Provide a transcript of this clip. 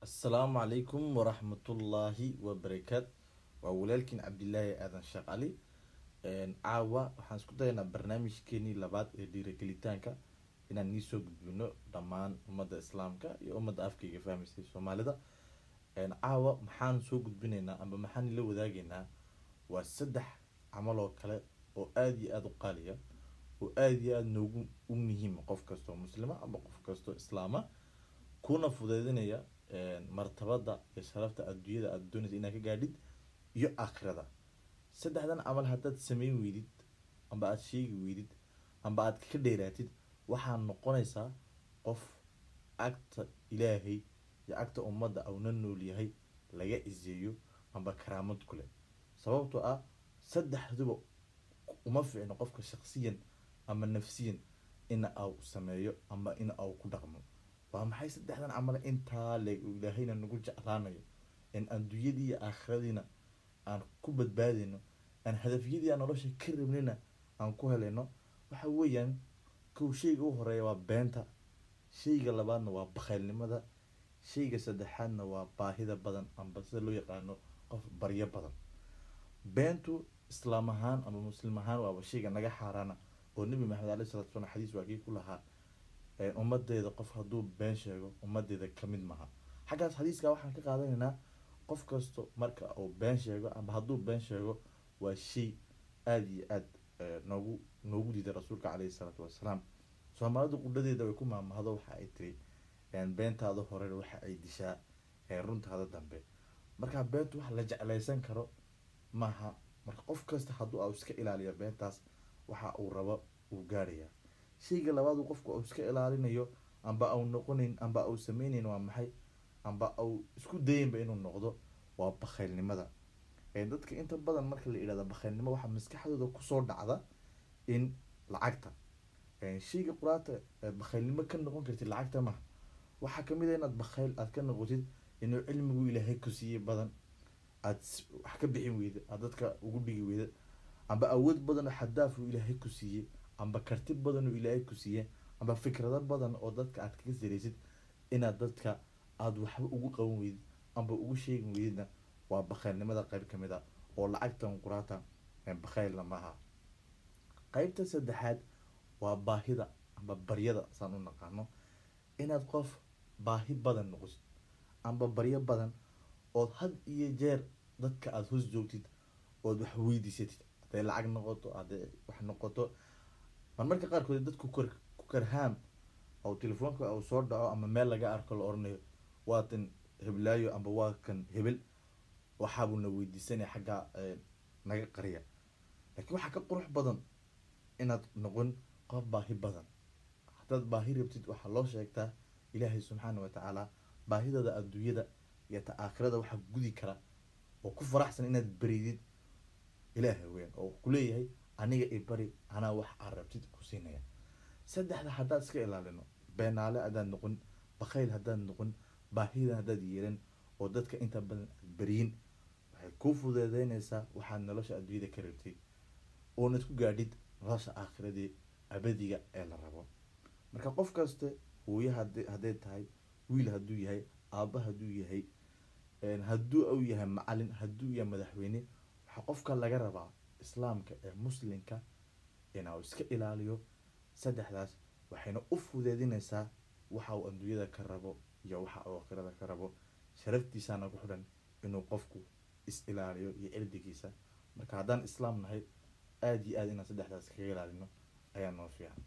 Asalaamu calaykum waraxmatullaahi wabarakaat. Waa walaalkiin Cabdilaahi Aadan Sheekh Cali. Caawa waxaan isku dayaynaa barnaamijkeenii labaad ee dhiirigelitaanka inaan nii soo gudbino dhammaan ummadda islaamka iyo ummadda afkayga fahmaysay Soomaalida. Caawa maxaan soo gudbinaynaa amba maxaan ila wadaagaynaa? Waa saddex camal oo kale oo aada iyo aada u qaaliya oo aada iyo aada noogu u muhiima qof kastoo muslima amba qof kastoo islaama, kuna fudeydinaya martabada iyo sharafta adduunyada aada doonaysa inaad ka gaadhid iyo aakhirada. Saddexdan camal haddaad sameyn weydid amba aada sheegi weydid amba aad ka dheeraatid, waxaa noqonaysaa qof agta Ilaahay iyo agta ummadda auna nool yahay laga iseeyo amba karaamad ku leh, sababtoo ah saddexduba uma fiicno qofka shaksiyan ama nafsiyan ina au sameeyo amba ina au ku dhaqmo. Waa maxay saddexdan camal intaa leeg oo Ilaahayna nagu jeclaanayo, in adduunyadii iyo aakhiradiina aan ku badbaadayno, aan hadafyadii aan nolosha ka rabnayna aan ku helayno? Waxa weeyaan, kow, shayga u horeeya waa beenta, shayga labaadna waa bakhaylnimada, shayga saddexaadna waa baahida badan amba sida loo yaqaano qof baryo badan. Beentu islaam ahaan ama muslim ahaan waaba shayga naga xaaraana, oo Nebi Maxamed alayhi salatu wasalam xadiis waa kii ku lahaa, ummadeeda qof hadduu been sheego ummadeeda kamid maha. Xaggaas xadiiska waxaan ka qaadanaynaa qof kasto marka uu been sheego amba hadduu been sheego waa shay aada iyo aada noogu diiday rasuulka caleyhi salaatu wasalaam. Soomaalidu qudhadeeda way ku maamahdo, waxa ay tiri, beentaada hore waxa ay dishaa runtaada dambe. Marka beentu wax la jeclaysan karo maaha. Marka qof kasta hadduu au iska ilaaliyo beentaas, waxa uu rabo uu gaarhaya. Shayga labaad uu qofku uu iska ilaalinayo amba au noqonayn amba au sameynayn waa maxay, amba au isku dayaynba inuu noqdo? Waa bakhaylnimada. Dadka inta badan marka la yidhahdo bakhaylnimo, waxaa maskaxdooda kusoo dhacda in lacagta shayga quraata bakhaylnimo ka noqon kartid lacagta maha. Waxaa kamid a inaad bakhayl aad ka noqotid inuu cilmigu Ilaahay ku siiyey badan aad wax ka bixin weyda, aad dadka ugu dhigi weyda, amba awood badan oo xadaaf uu Ilaahay ku siiyey, amba karti badan oo Ilaahay ku siiyey, amba fikrado badan oo dadka aad kaga saraysid inaad dadka aada waxba ugu qaban weydid amba ugu sheegin weydidna waa bakhaylnimada qayb kamid a, oo lacagtan quraata bakhaylna maaha. Qaybta saddexaad waa baahida amba baryada saan u naqaano, inaad qof baahi badan noqotid amba baryo badan, ood had iyo jeer dadka aada hoos joogtid ood wax weydiisatid, hadday lacag noqoto, hadday wax noqoto. Marmarka qaarkood dadku ku karhaam oo telefoonka uu soo dhaco ama meel laga arko la oranayo, waa tan heblaayo amba waa kan hebel, waxaabuu na weydiisanaya xaggaa naga qariya. Laakiin waxaa ka qurux badan inaad noqon qof baahi badan. Haddaad baahi rabtid, waxaa loo sheegtaa Ilaahay subxaana wa tacaala. Baahidada adduunyada iyo ta aakhirada waxaa gudi kara oo ku faraxsan inaad baridid Ilaahay weyn, oo kuleeyahay, aniga i bari, anaa wax aad rabtid ku siinaya. Saddexda haddaad iska ilaalino, beenaale haddaad noqon, bakhayl haddaad noqon, baahida haddaad yeelan oo dadka inta badan aad beriyin, waxay kuu fududeynaysaa waxaad nolosha adduunyada ka rabtay oonad ku gaadhid nolosha aakhiradii abadiga ee la rabo. Marka qof kaste, hooye hadday tahay, wiil hadduu yahay, aabba hadduu yahay, hadduu uu yahay macalin, hadduu yahay madaxweyne, waxaa qofka laga rabaa islaamka ee muslimka inuu iska ilaaliyo saddexdaas. Waxayna u fudeedinaysaa waxa uu adduunyada ka rabo iyo waxa uu aakhirada ka rabo. Sharaftiisaana ku xidhan inuu qofku is ilaaliyo iyo cirdigiisa. Marka haddaan islaam nahay, aada iyo aad inaan saddexdaas kaga ilaalino ayaa noo fiican.